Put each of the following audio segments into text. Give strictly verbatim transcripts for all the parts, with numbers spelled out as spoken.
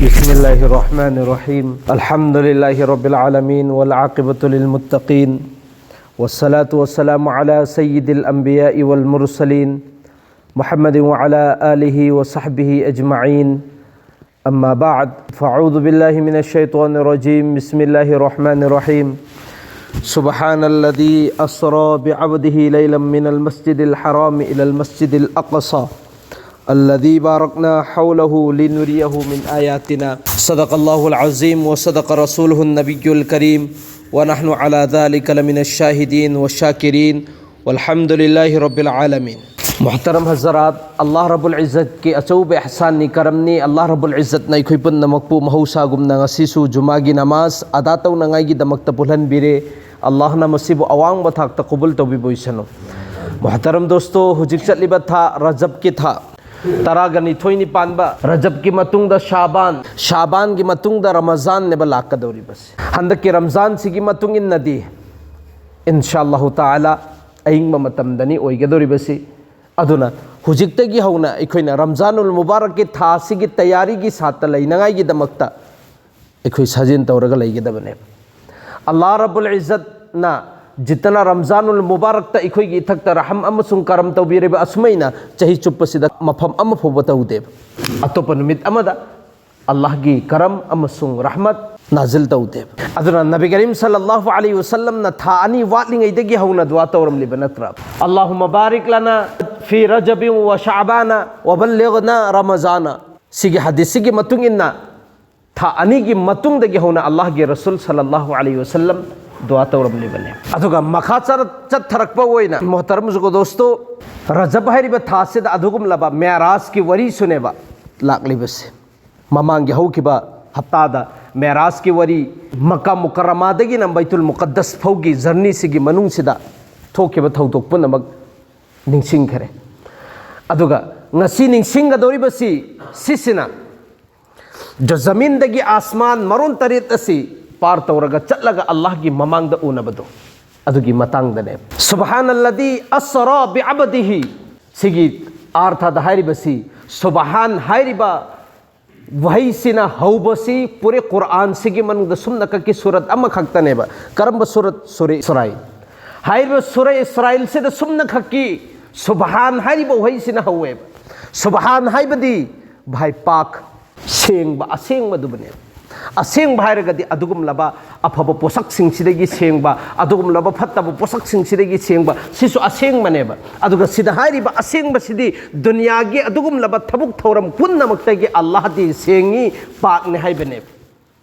بسم الله الرحمن الرحيم. الحمد لله رب العالمين، والعاقبة للمتقين، والصلاة والسلام على سيد الأنبياء والمرسلين، محمد وعلى آله وصحبه أجمعين. أما بعد، فأعوذ بالله من الشيطان الرجيم. بسم الله الرحمن الرحيم. سبحان الذي أسرى بعبده ليلا من المسجد الحرام إلى المسجد الأقصى الذي باركنا حوله لنريه من آياتنا. صدق الله العظيم وصدق رسوله النبي الكريم، ونحن على ذلك لمن الشاهدين والشاكرين، والحمد لله رب العالمين. ꯃꯨꯍꯇꯔꯝ ꯍꯖꯔꯥꯠ, ꯑꯜꯂꯥꯍ ꯔꯕꯨꯜ ꯏꯖꯠꯀꯤ ꯑꯆꯧꯕ ꯏꯍꯁꯥꯟꯅꯤ, ꯀꯔꯝꯅꯤ꯫ ꯑꯜꯂꯥꯍ ꯔꯕꯨꯜ ꯏꯖꯠꯅ ꯑꯩꯈꯣꯏ ꯄꯨꯝꯅꯃꯛꯄꯨ ꯃꯍꯧꯁꯥꯒꯨꯝꯅ ꯉꯁꯤꯁꯨ ꯖꯨꯃꯥꯒꯤ ꯅꯃꯥꯖ ꯑꯗꯥ ꯇꯧꯅꯉꯥꯏꯒꯤꯗꯃꯛꯇ ꯄꯨꯜꯍꯟꯕꯤꯔꯦ꯫ ꯑꯜꯂꯥꯍꯅ ꯃꯁꯤꯕꯨ ꯑꯋꯥꯡꯕ ꯊꯥꯛꯇ ꯀꯕꯨꯜ ꯇꯧꯕꯤꯕ ꯑꯣꯏꯁꯅꯨ꯫ ꯃꯨꯍꯇꯔꯝ ꯗꯣꯁꯇꯣ, ꯍꯧꯖꯤꯛ ꯆꯠꯂꯤꯕ ꯊꯥ ꯔꯖꯕꯀꯤ ꯊꯥ ꯇꯔꯥꯒ ꯅꯤꯊꯣꯏꯅꯤ ꯄꯥꯟꯕ, ꯔꯖꯕꯀꯤ ꯃꯇꯨꯡꯗ ꯁꯥꯕꯥꯟ, ꯁꯥꯕꯥꯟꯒꯤ ꯃꯇꯨꯡꯗ ꯔꯃꯖꯥꯟꯅꯦꯕ ꯂꯥꯛꯀꯗꯧꯔꯤꯕꯁꯤ꯫ ꯍꯟꯗꯛꯀꯤ ꯔꯝꯖꯥꯟꯁꯤꯒꯤ ꯃꯇꯨꯡ ꯏꯟꯅꯗꯤ ꯏꯟꯁꯥ ꯑꯜꯂꯥꯍꯨ ꯇꯥꯂꯥ ꯑꯏꯪꯕ ꯃꯇꯝꯗꯅꯤ ꯑꯣꯏꯒꯗꯧꯔꯤꯕꯁꯤ꯫ ꯑꯗꯨꯅ ꯍꯧꯖꯤꯛꯇꯒꯤ ꯍꯧꯅ ꯑꯩꯈꯣꯏꯅ ꯔꯝꯖꯥꯅꯨꯜ ꯃꯨꯕꯥꯔꯛꯀꯤ ꯊꯥ ꯑꯁꯤꯒꯤ ꯇꯌꯥꯔꯤꯒꯤ ꯁꯥꯠꯇ ꯂꯩꯅꯉꯥꯏꯒꯤꯗꯃꯛꯇ ꯑꯩꯈꯣꯏ ꯁꯥꯖꯦꯜ ꯇꯧꯔꯒ ꯂꯩꯒꯗꯕꯅꯦꯕ꯫ ꯑꯜꯂꯥꯍ ꯔꯕꯨꯜ ꯏꯖꯠꯅ ꯖꯤꯠꯇꯅ ꯔꯝꯖꯥꯅꯨꯜ ꯃꯨꯕꯥꯔꯛꯇ ꯑꯩꯈꯣꯏꯒꯤ ꯏꯊꯛꯇ ꯔꯍꯝ ꯑꯃꯁꯨꯡ ꯀꯔꯝ ꯇꯧꯕꯤꯔꯤꯕ ꯑꯁꯨꯃꯥꯏꯅ ꯆꯍꯤ ꯆꯨꯞꯄꯁꯤꯗ ꯃꯐꯝ ꯑꯃ ꯐꯥꯎꯕ ꯇꯧꯗꯦꯕ꯫ ꯑꯇꯣꯞꯄ ꯅꯨꯃꯤꯠ ꯑꯃꯗ ꯑꯜꯂꯥꯍꯒꯤ ꯀꯔꯝ ꯑꯃꯁꯨꯡ ꯔꯍꯃꯠ ꯅꯥꯖꯤꯜ ꯇꯧꯗꯦꯕ꯫ ꯑꯗꯨꯅ ꯅꯕꯤ ꯀꯔꯤꯝ ꯁꯜꯂꯜꯂꯥꯍꯨ ꯑꯂꯩꯍꯤ ꯋꯁꯜꯂꯝꯅ ꯊꯥ ꯑꯅꯤ ꯋꯥꯠꯂꯤꯉꯩꯗꯒꯤ ꯍꯧꯅ ꯗꯨꯋꯥ ꯇꯧꯔꯝꯂꯤꯕ ꯅꯠꯇ꯭ꯔꯥ? "اللهم بارك لنا في رجب وشعبان وبلغنا رمضان"꯫ ꯁꯤꯒꯤ ꯍꯗꯤꯁꯁꯤꯒꯤ ꯃꯇꯨꯡ ꯏꯟꯅ ꯊꯥ ꯑꯅꯤꯒꯤ ꯃꯇꯨꯡꯗꯒꯤ ꯍꯧꯅ ꯑꯜꯂꯥꯍꯒꯤ ꯔꯁꯨꯜ ꯁꯜꯂꯜꯂꯥꯍꯨ ꯑꯂꯩꯍꯤ ꯋꯁꯜꯂꯝ ꯗꯨꯋꯥ ꯇꯧꯔꯝꯂꯤꯕꯅꯦ꯫ ꯑꯗꯨꯒ ꯃꯈꯥ ꯆꯠ-, ꯆꯠꯊꯔꯛꯄ ꯑꯣꯏꯅ ꯃꯣꯍꯇꯔꯝ ꯖꯨꯒꯣꯗꯣꯁꯇꯣ, ꯔꯖꯕ ꯍꯥꯏꯔꯤꯕ ꯊꯥꯁꯤꯗ ꯑꯗꯨꯒꯨꯝꯂꯕ ꯃꯦꯔꯥꯖꯀꯤ ꯋꯥꯔꯤꯁꯨꯅꯦꯕ ꯂꯥꯛꯂꯤꯕꯁꯦ꯫ ꯃꯃꯥꯡꯒꯤ ꯍꯧꯈꯤꯕ ꯍꯞꯇꯥꯗ ꯃꯦꯔꯥꯖꯀꯤ ꯋꯥꯔꯤ, ꯃꯀꯥ ꯃꯨꯀꯔꯔꯃꯥꯗꯒꯤꯅ ꯕꯩꯇꯨꯜ ꯃꯨꯀꯗꯁ ꯐꯥꯎꯒꯤ ꯖꯔꯅꯤꯁꯤꯒꯤ ꯃꯅꯨꯡꯁꯤꯗ ꯊꯣꯛꯈꯤꯕ ꯊꯧꯗꯣꯛ ꯄꯨꯝꯅꯃꯛ ꯅꯤꯡꯁꯤꯡꯈꯔꯦ꯫ ꯑꯗꯨꯒ ꯉꯁꯤ ꯅꯤꯡꯁꯤꯡꯒꯗꯧꯔꯤꯕꯁꯤ ꯁꯤꯁꯤꯅ, ꯖ-, ꯖꯃꯤꯟꯗꯒꯤ ꯑꯥꯁꯃꯥꯟ ꯃꯔꯣꯟ ꯇꯔꯦꯠ ꯑꯁꯤ ꯄꯥꯔ ꯇꯧꯔꯒ ꯆꯠꯂꯒ ꯑꯜꯂꯥꯍꯒꯤ ꯃꯃꯥꯡꯗ ꯎꯅꯕꯗꯣ, ꯑꯗꯨꯒꯤ ꯃꯇꯥꯡꯗꯅꯦ꯫ "ꯁꯨꯕꯍꯥꯅꯜꯂꯗꯤ ꯑꯁꯔꯥ ꯕꯤꯑꯕꯗꯤꯍꯤ"꯫ ꯁꯤꯒꯤ ꯑꯥꯔꯊꯗ ꯍꯥꯏꯔꯤꯕꯁꯤ, ꯁꯨꯕꯍꯥꯟ ꯍꯥꯏꯔꯤꯕ ꯋꯥꯍꯩꯁꯤꯅ ꯍꯧꯕꯁꯤ ꯄꯨꯔꯦ ꯀꯨꯔꯥꯟꯁꯤꯒꯤ ꯃꯅꯨꯡꯗ ꯁꯨꯝꯅꯈꯛꯀꯤ ꯁꯨꯔꯠ ꯑꯃꯈꯛꯇꯅꯦꯕ꯫ ꯀꯔꯝꯕ ꯁꯨꯔꯠ? ꯁꯨꯔꯦ ꯏꯁꯔꯥꯏꯜ꯫ ꯍꯥꯏꯔꯤꯕ ꯁꯨꯔꯦ ꯏꯁꯔꯥꯏꯜꯁꯤꯗ ꯁꯨꯝꯅꯈꯛꯀꯤ ꯁꯨꯕꯍꯥꯟ ꯍꯥꯏꯔꯤꯕ ꯋꯥꯍꯩꯁꯤꯅ ꯍꯧꯋꯦꯕ꯫ ꯁꯨꯕꯍꯥꯟ ꯍꯥꯏꯕꯗꯤ ꯚꯥꯏ ꯄꯥꯛ, ꯁꯦꯡꯕ, ꯑꯁꯦꯡꯕꯗꯨꯕꯨꯅꯦꯕ꯫ ꯑꯁꯦꯡꯕ ꯍꯥꯏꯔꯒꯗꯤ ꯑꯗꯨꯒꯨꯝꯂꯕ ꯑꯐꯕ ꯄꯣꯠꯁꯛꯁꯤꯡꯁꯤꯗꯒꯤ ꯁꯦꯡꯕ, ꯑꯗꯨꯒꯨꯝꯂꯕ ꯐꯠꯇꯕ ꯄꯣꯠꯁꯛꯁꯤꯡꯁꯤꯗꯒꯤ ꯁꯦꯡꯕ, ꯁꯤꯁꯨ ꯑꯁꯦꯡꯕꯅꯦꯕ꯫ ꯑꯗꯨꯒ ꯁꯤꯗ ꯍꯥꯏꯔꯤꯕ ꯑꯁꯦꯡꯕꯁꯤꯗꯤ ꯗꯨꯅꯤꯌꯥꯒꯤ ꯑꯗꯨꯒꯨꯝꯂꯕ ꯊꯕꯛ ꯊꯧꯔꯝ ꯄꯨꯝꯅꯃꯛꯇꯒꯤ ꯑꯜꯂꯥꯍꯗꯤ ꯁꯦꯡꯉꯤ, ꯄꯥꯛꯅꯤ ꯍꯥꯏꯕꯅꯦꯕ꯫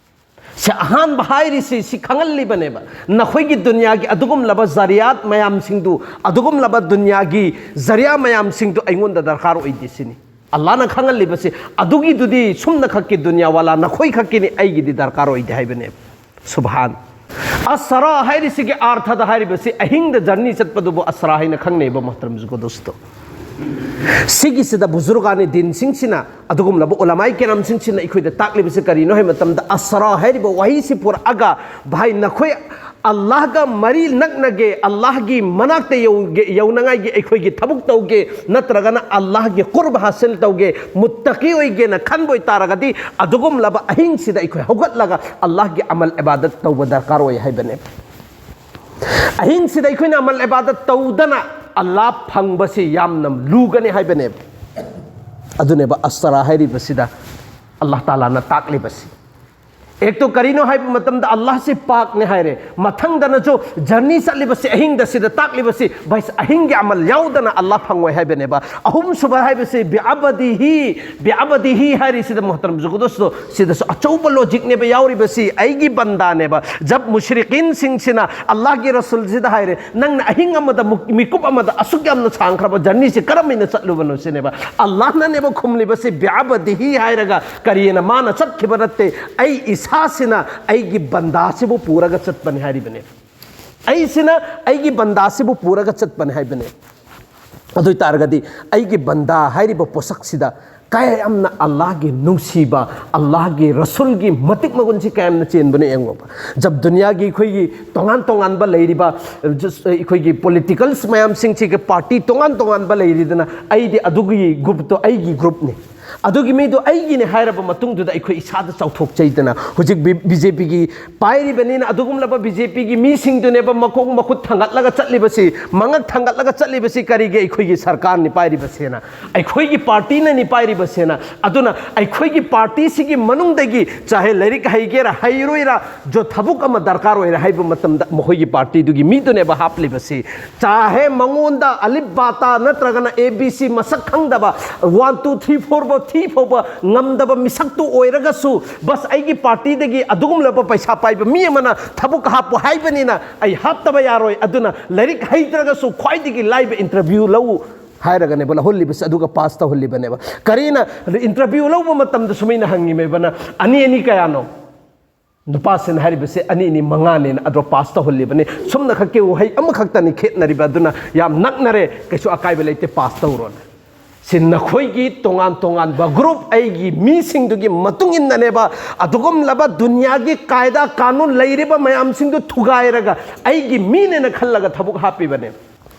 ꯁꯤ ꯑꯍꯥꯟꯕ ꯍꯥꯏꯔꯤꯁꯤ ꯁꯤ ꯈꯪꯍꯜꯂꯤꯕꯅꯦꯕ꯫ ꯅꯈꯣꯏꯒꯤ ꯗꯨꯅꯤꯌꯥꯒꯤ ꯑꯗꯨꯒꯨꯝꯂꯕ ꯖꯔꯤꯌꯥꯠ ꯃꯌꯥꯝꯁꯤꯡꯗꯨ, ꯑꯗꯨꯒꯨꯝꯂꯕ ꯗꯨꯅꯤꯌꯥꯒꯤ ꯖꯔꯤꯌꯥ ꯃꯌꯥꯝꯁꯤꯡꯗꯨ ꯑꯩꯉꯣꯟꯗ ꯗꯔꯀꯥꯔ ꯑꯣꯏꯗꯦ ꯁꯤꯅꯤ꯫ ꯑꯜꯂꯥꯍꯅ ꯈꯪꯍꯜꯂꯤꯕꯁꯤ ꯑꯗꯨꯒꯤꯗꯨꯗꯤ ꯁꯨꯝꯅꯈꯛꯀꯤ ꯗꯨꯅꯤꯌꯥ ꯋꯥꯂꯥ ꯅꯈꯣꯏꯈꯛꯀꯤꯅꯤ, ꯑꯩꯒꯤꯗꯤ ꯗꯔꯀꯥꯔ ꯑꯣꯏꯗꯦ ꯍꯥꯏꯕꯅꯦꯕ꯫ ꯁꯨꯕꯍꯥꯟ꯫ ꯑꯁꯔꯥ ꯍꯥꯏꯔꯤꯁꯤꯒꯤ ꯑꯥꯔꯊꯗ ꯍꯥꯏꯔꯤꯕꯁꯤ ꯑꯍꯤꯡꯗ ꯖꯔꯅꯤ ꯆꯠꯄꯗꯨꯕꯨ ꯑꯁꯔꯥ ꯍꯥꯏꯅ ꯈꯪꯅꯩꯕ, ꯃꯣꯍꯇꯔꯝ ꯖꯨꯒꯣꯗꯣꯁꯇꯣ꯫ ꯁꯤꯒꯤꯁꯤꯗ ꯕꯨꯖꯨꯔꯒꯥꯅꯤ ꯗꯤꯟꯁꯤꯡꯁꯤꯅ, ꯑꯗꯨꯒꯨꯝꯂꯕ ꯎꯂꯃꯥꯏ ꯀꯦꯔꯥꯝꯁꯤꯡꯁꯤꯅ ꯑꯩꯈꯣꯏꯗ ꯇꯥꯛꯂꯤꯕꯁꯤ ꯀꯔꯤꯅꯣ ꯍꯥꯏꯕ ꯃꯇꯝꯗ, ꯑꯁꯔꯥ ꯍꯥꯏꯔꯤꯕ ꯋꯥꯍꯩꯁꯤ ꯄꯨꯔꯛꯑꯒ, ꯚꯥꯏ, ꯅꯈꯣꯏ ꯑꯜꯂꯥꯍꯒ ꯃꯔꯤ ꯅꯛꯅꯒꯦ, ꯑꯜꯂꯥꯍꯒꯤ ꯃꯅꯥꯛꯇ ꯌꯧꯒꯦ, ꯌꯧꯅꯉꯥꯏꯒꯤ ꯑꯩꯈꯣꯏꯒꯤ ꯊꯕꯛ ꯇꯧꯒꯦ, ꯅꯠꯇ꯭ꯔꯒꯅ ꯑꯜꯂꯥꯍꯒꯤ ꯀꯨꯔꯕ ꯍꯥꯁꯤꯜ ꯇꯧꯒꯦ, ꯃꯨꯠꯇꯀꯤ ꯑꯣꯏꯒꯦꯅ ꯈꯟꯕ ꯑꯣꯏꯇꯥꯔꯒꯗꯤ, ꯑꯗꯨꯒꯨꯝꯂꯕ ꯑꯍꯤꯡꯁꯤꯗ ꯑꯩꯈꯣꯏ ꯍꯧꯒꯠꯂꯒ ꯑꯜꯂꯥꯍꯒꯤ ꯑꯃꯜ ꯏꯕꯥꯗꯠ ꯇꯧꯕ ꯗꯔꯀꯥꯔ ꯑꯣꯏ ꯍꯥꯏꯕꯅꯦ꯫ ꯑꯍꯤꯡꯁꯤꯗ ꯑꯩꯈꯣꯏꯅ ꯑꯃꯜ ꯏꯕꯥꯗꯠ ꯇꯧꯗꯅ ꯑꯜꯂꯥꯍ ꯐꯪꯕꯁꯤ ꯌꯥꯝꯅ ꯂꯨꯒꯅꯤ ꯍꯥꯏꯕꯅꯦꯕ꯫ ꯑꯗꯨꯅꯦꯕ ꯑꯁꯔꯥ ꯍꯥꯏꯔꯤꯕꯁꯤꯗ ꯑꯜꯂꯥꯍ ꯇꯥꯂꯥꯅ ꯇꯥꯛꯂꯤꯕꯁꯤ꯫ ꯑꯦꯛꯇꯣ ꯀꯔꯤꯅꯣ ꯍꯥꯏꯕ ꯃꯇꯝꯗ ꯑꯜꯂꯥꯍꯁꯤ ꯄꯥꯛꯅꯦ ꯍꯥꯏꯔꯦ꯫ ꯃꯊꯪꯗꯅꯁꯨ ꯖꯔꯅꯤ ꯆꯠꯂꯤꯕꯁꯤ ꯑꯍꯤꯡꯗ ꯁꯤꯗ ꯇꯥꯛꯂꯤꯕꯁꯤ, ꯚꯥꯏ, ꯑꯍꯤꯡꯒꯤ ꯑꯃꯜ ꯌꯥꯎꯗꯅ ꯑꯜꯂꯥꯍ ꯐꯪꯉꯣꯏ ꯍꯥꯏꯕꯅꯦꯕ꯫ ꯑꯍꯨꯝꯁꯨꯕ ꯍꯥꯏꯕꯁꯤ ꯕꯤꯑꯕꯗꯤꯍꯤ, ꯕꯤꯑꯕꯗꯤꯍꯤ ꯍꯥꯏꯔꯤꯁꯤꯗ ꯃꯣꯍꯇꯔꯝ ꯖꯨꯒꯨꯗꯣꯁꯇꯣ, ꯁꯤꯗꯁꯨ ꯑꯆꯧꯕ ꯂꯣꯖꯤꯛꯅꯦꯕ ꯌꯥꯎꯔꯤꯕꯁꯤ꯫ ꯑꯩꯒꯤ ꯕꯟꯗꯥꯅꯦꯕ꯫ ꯖꯕ ꯃꯨꯁ꯭ꯔꯤꯀꯤꯟꯁꯤꯡꯁꯤꯅ ꯑꯜꯂꯥꯍꯒꯤ ꯔꯁꯨꯜꯁꯤꯗ ꯍꯥꯏꯔꯦ, "ꯅꯪꯅ ꯑꯍꯤꯡ ꯑꯃꯗ ꯃꯨꯛ-, ꯃꯤꯀꯨꯞ ꯑꯃꯗ ꯑꯁꯨꯛ ꯌꯥꯝꯅ ꯁꯥꯡꯈ꯭ꯔꯕ ꯖꯔꯅꯤꯁꯤ ꯀꯔꯝ ꯍꯥꯏꯅ ꯆꯠꯂꯨꯕꯅꯣ?" ꯁꯤꯅꯦꯕ꯫ ꯑꯜꯂꯥꯍꯅꯅꯦꯕ ꯈꯨꯝꯂꯤꯕꯁꯤ, "ꯕꯤꯑꯕꯗꯤꯍꯤ" ꯍꯥꯏꯔꯒ, ꯀꯔꯤꯅ ꯃꯥꯅ ꯆꯠꯈꯤꯕ ꯅꯠꯇꯦ, ꯑꯩ ꯏꯁꯥꯁꯤꯅ ꯑꯩꯒꯤ ꯕꯟꯗꯥꯁꯤꯕꯨ ꯄꯨꯔꯒ ꯆꯠꯄꯅꯤ ꯍꯥꯏꯔꯤꯕꯅꯦ꯫ ꯑꯩꯁꯤꯅ ꯑꯩꯒꯤ ꯕꯟꯗꯥꯁꯤꯕꯨ ꯄꯨꯔꯒ ꯆꯠꯄꯅꯤ ꯍꯥꯏꯕꯅꯦ꯫ ꯑꯗꯨ ꯑꯣꯏ ꯇꯥꯔꯒꯗꯤ ꯑꯩꯒꯤ ꯕꯟꯗꯥ ꯍꯥꯏꯔꯤꯕ ꯄꯣꯠꯁꯛꯁꯤꯗ ꯀꯌꯥ ꯌꯥꯝꯅ ꯑꯜꯂꯥꯍꯒꯤ ꯅꯨꯡꯁꯤꯕ, ꯑꯜꯂꯥꯍꯒꯤ ꯔꯁꯨꯜꯒꯤ ꯃꯇꯤꯛ ꯃꯒꯨꯟꯁꯤ ꯀꯌꯥ ꯌꯥꯝꯅ ꯆꯦꯟꯕꯅꯣ ꯌꯦꯡꯉꯣꯕ꯫ ꯖꯕ ꯗꯨꯅꯤꯌꯥꯒꯤ ꯑꯩꯈꯣꯏꯒꯤ ꯇꯣꯉꯥꯟ ꯇꯣꯉꯥꯟꯕ ꯂꯩꯔꯤꯕ, just, ꯑꯩꯈꯣꯏꯒꯤ ꯄꯣꯂꯤꯇꯤꯀꯜꯁ ꯃꯌꯥꯝꯁꯤꯡꯁꯤꯒꯤ ꯄꯥꯔꯇꯤ ꯇꯣꯉꯥꯟ ꯇꯣꯉꯥꯟꯕ ꯂꯩꯔꯤꯗꯅ, ꯑꯩꯗꯤ ꯑꯗꯨꯒꯤ ꯒ꯭ꯔꯨꯞꯇꯣ ꯑꯩꯒꯤ ꯒ꯭ꯔꯨꯞꯅꯤ꯫ ꯑꯗꯨꯒꯤ ꯃꯤꯗꯣ ꯑꯩꯒꯤꯅꯦ ꯍꯥꯏꯔꯕ ꯃꯇꯨꯡꯗꯨꯗ ꯑꯩꯈꯣꯏ ꯏꯁꯥꯗ ꯆꯥꯎꯊꯣꯛꯆꯩꯗꯅ꯫ ꯍꯧꯖꯤꯛ ꯕꯤ ꯖꯦ ꯄꯤꯒꯤ ꯄꯥꯏꯔꯤꯕꯅꯤꯅ ꯑꯗꯨꯒꯨꯝꯂꯕ ꯕꯤ ꯖꯦ ꯄꯤꯒꯤ ꯃꯤꯁꯤꯡꯗꯨꯅꯦꯕ ꯃꯈꯣꯡ ꯃꯈꯨꯠ ꯊꯥꯡꯒꯠꯂꯒ ꯆꯠꯂꯤꯕꯁꯤ, ꯃꯉꯛ ꯊꯥꯡꯒꯠꯂꯒ ꯆꯠꯂꯤꯕꯁꯤ ꯀꯔꯤꯒꯤ? ꯑꯩꯈꯣꯏꯒꯤ ꯁꯔꯀꯥꯔꯅꯤ ꯄꯥꯏꯔꯤꯕꯁꯦꯅ, ꯑꯩꯈꯣꯏꯒꯤ ꯄꯥꯔꯇꯤꯅꯅꯤ ꯄꯥꯏꯔꯤꯕꯁꯦꯅ꯫ ꯑꯗꯨꯅ ꯑꯩꯈꯣꯏꯒꯤ ꯄꯥꯔꯇꯤꯁꯤꯒꯤ ꯃꯅꯨꯡꯗꯒꯤ ꯆꯥꯍꯦ ꯂꯥꯏꯔꯤꯛ ꯍꯩꯒꯦꯔꯥ ꯍꯩꯔꯣꯏꯔꯥ, ꯖꯣ ꯊꯕꯛ ꯑꯃ ꯗꯔꯀꯥꯔ ꯑꯣꯏꯔꯦ ꯍꯥꯏꯕ ꯃꯇꯝꯗ ꯃꯈꯣꯏꯒꯤ ꯄꯥꯔꯇꯤꯗꯨꯒꯤ ꯃꯤꯗꯨꯅꯦꯕ ꯍꯥꯞꯂꯤꯕꯁꯤ꯫ ꯆꯥꯍꯦ ꯃꯉꯣꯟꯗ ꯑꯂꯤꯞ ꯕꯥꯇꯥ ꯅꯠꯇ꯭ꯔꯒꯅ ꯑꯦ ꯕꯤ ꯁꯤ ꯃꯁꯛ ꯈꯪꯗꯕ, ꯋꯥꯟ ꯇꯨ ꯊ꯭ꯔꯤ ꯐꯣꯔ ꯐꯥꯎ ꯊ꯭ꯔꯤ ꯐꯥꯎꯕ ꯉꯝꯗꯕ ꯃꯤꯁꯛꯇꯨ ꯑꯣꯏꯔꯒꯁꯨ, ꯕꯁ ꯑꯩꯒꯤ ꯄꯥꯔꯇꯤꯗꯒꯤ ꯑꯗꯨꯒꯨꯝꯂꯕ ꯄꯩꯁꯥ ꯄꯥꯏꯕ ꯃꯤ ꯑꯃꯅ ꯊꯕꯛ ꯍꯥꯞꯄꯨ ꯍꯥꯏꯕꯅꯤꯅ ꯑꯩ ꯍꯥꯞꯇꯕ ꯌꯥꯔꯣꯏ꯫ ꯑꯗꯨꯅ ꯂꯥꯏꯔꯤꯛ ꯍꯩꯇ꯭ꯔꯒꯁꯨ ꯈ꯭ꯋꯥꯏꯗꯒꯤ ꯂꯥꯏꯕ ꯏꯟꯇꯔꯚ꯭ꯌꯨ ꯂꯧ ꯍꯥꯏꯔꯒꯅꯦꯕ ꯂꯧꯍꯜꯂꯤꯕꯁꯤ, ꯑꯗꯨꯒ ꯄꯥꯁ ꯇꯧꯍꯜꯂꯤꯕꯅꯦꯕ꯫ ꯀꯔꯤꯅ? ꯏꯟꯇꯔꯚ꯭ꯌꯨ ꯂꯧꯕ ꯃꯇꯝꯗꯁꯨ ꯃꯤꯅ ꯍꯪꯉꯤꯃꯦꯕꯅ, "ꯑꯅꯤ ꯑꯅꯤ ꯀꯌꯥꯅꯣ?" ꯅꯨꯄꯥꯁꯤꯅ ꯍꯥꯏꯔꯤꯕꯁꯦ, "ꯑꯅꯤ ꯑꯅꯤ ꯃꯉꯥꯅꯦꯅ", ꯑꯗꯣ ꯄꯥꯁ ꯇꯧꯍꯜꯂꯤꯕꯅꯤ꯫ ꯁꯨꯝꯅ ꯈꯛꯀꯤ ꯋꯥꯍꯩ ꯑꯃꯈꯛꯇꯅꯤ ꯈꯦꯠꯅꯔꯤꯕ, ꯑꯗꯨꯅ ꯌꯥꯝ ꯅꯛꯅꯔꯦ, ꯀꯩꯁꯨ ꯑꯀꯥꯏꯕ ꯂꯩꯇꯦ, ꯄꯥꯁ ꯇꯧꯔꯣꯅ꯫ ꯁꯤ ꯅꯈꯣꯏꯒꯤ ꯇꯣꯉꯥꯟ ꯇꯣꯉꯥꯟꯕ ꯒ꯭ꯔꯨꯞ, ꯑꯩꯒꯤ ꯃꯤꯁꯤꯡꯗꯨꯒꯤ ꯃꯇꯨꯡ ꯏꯟꯅꯅꯦꯕ ꯑꯗꯨꯒꯨꯝꯂꯕ ꯗꯨꯅꯤꯌꯥꯒꯤ ꯀꯥꯏꯗꯥ ꯀꯥꯅꯨꯟ ꯂꯩꯔꯤꯕ ꯃꯌꯥꯝꯁꯤꯡꯗꯨ ꯊꯨꯒꯥꯏꯔꯒ ꯑꯩꯒꯤ ꯃꯤꯅꯦꯅ ꯈꯜꯂꯒ ꯊꯕꯛ ꯍꯥꯞꯄꯤꯕꯅꯦ꯫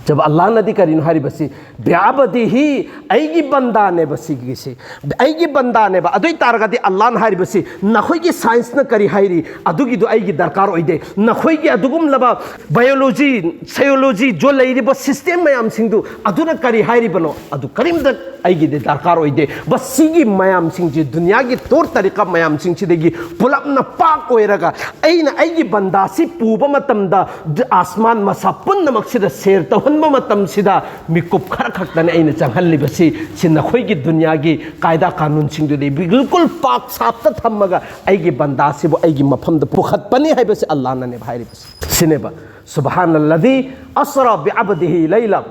ꯖꯕ ꯑꯜꯂꯥꯍꯅꯗꯤ ꯀꯔꯤꯅꯣ ꯍꯥꯏꯔꯤꯕꯁꯤ? "ꯕꯤꯑꯕꯗꯤꯍꯤ", ꯑꯩꯒꯤ ꯕꯟꯗꯥꯅꯦꯕ ꯁꯤꯒꯤꯁꯤ, ꯑꯩꯒꯤ ꯕꯟꯗꯥꯅꯦꯕ꯫ ꯑꯗꯨ ꯑꯣꯏ ꯇꯥꯔꯒꯗꯤ ꯑꯜꯂꯥꯍꯅ ꯍꯥꯏꯔꯤꯕꯁꯤ, ꯅꯈꯣꯏꯒꯤ ꯁꯥꯏꯟꯁꯅ ꯀꯔꯤ ꯍꯥꯏꯔꯤ, ꯑꯗꯨꯒꯤꯗꯨ ꯑꯩꯒꯤ ꯗꯔꯀꯥꯔ ꯑꯣꯏꯗꯦ꯫ ꯅꯈꯣꯏꯒꯤ ꯑꯗꯨꯒꯨꯝꯂꯕ ꯕꯥꯏꯑꯣꯂꯣꯖꯤ, ꯁꯥꯏꯑꯣꯂꯣꯖꯤ, ꯖꯣ ꯂꯩꯔꯤꯕ ꯁꯤꯁꯇꯦꯝ ꯃꯌꯥꯝꯁꯤꯡꯗꯨ ꯑꯗꯨꯅ ꯀꯔꯤ ꯍꯥꯏꯔꯤꯕꯅꯣ, ꯑꯗꯨ ꯀꯔꯤꯝꯇ ꯑꯩꯒꯤꯗꯤ ꯗꯔꯀꯥꯔ ꯑꯣꯏꯗꯦ꯫ ꯕꯁ ꯁꯤꯒꯤ ꯃꯌꯥꯝꯁꯤꯡꯁꯤ, ꯗꯨꯅꯤꯌꯥꯒꯤ ꯇꯣꯔ ꯇꯔꯤꯀꯥ ꯃꯌꯥꯝꯁꯤꯡꯁꯤꯗꯒꯤ ꯄꯨꯂꯞꯅ ꯄꯥꯛ ꯑꯣꯏꯔꯒ ꯑꯩꯅ ꯑꯩꯒꯤ ꯕꯟꯗꯥꯁꯤ ꯄꯨꯕ ꯃꯇꯝꯗ, ꯑꯥꯁꯃꯥꯟ ꯃꯁꯥ ꯄꯨꯝꯅꯃꯛꯁꯤꯗ ꯁꯦꯌꯔ ꯇꯧꯍꯟꯕ ꯃꯇꯝꯁꯤꯗ ꯃꯤꯀꯨꯞ ꯈꯔ ꯈꯛꯇꯅꯤ ꯑꯩꯅ ꯆꯪꯍꯜꯂꯤꯕꯁꯤ꯫ ꯁꯤ ꯅꯈꯣꯏꯒꯤ ꯗꯨꯅꯤꯌꯥꯒꯤ ꯀꯥꯏꯗꯥ ꯀꯥꯅꯨꯟꯁꯤꯡꯗꯨꯗꯤ ꯕꯤꯜꯀꯨꯜ ꯄꯥꯛ ꯁꯥꯞꯇ ꯊꯝꯃꯒ ꯑꯩꯒꯤ ꯕꯟꯗꯥꯁꯤꯕꯨ ꯑꯩꯒꯤ ꯃꯐꯝꯗ ꯄꯨꯈꯠꯄꯅꯤ ꯍꯥꯏꯕꯁꯤ ꯑꯜꯂꯥꯍꯅꯅꯦꯕ ꯍꯥꯏꯔꯤꯕꯁꯤ꯫ ꯁꯤꯅꯦꯕ, "ꯁꯨꯕꯍꯥꯅꯜꯂꯗꯤ ꯑꯁꯔꯥ ꯕꯤꯑꯕꯗꯤꯍꯤ ꯂꯩꯂꯥ"꯫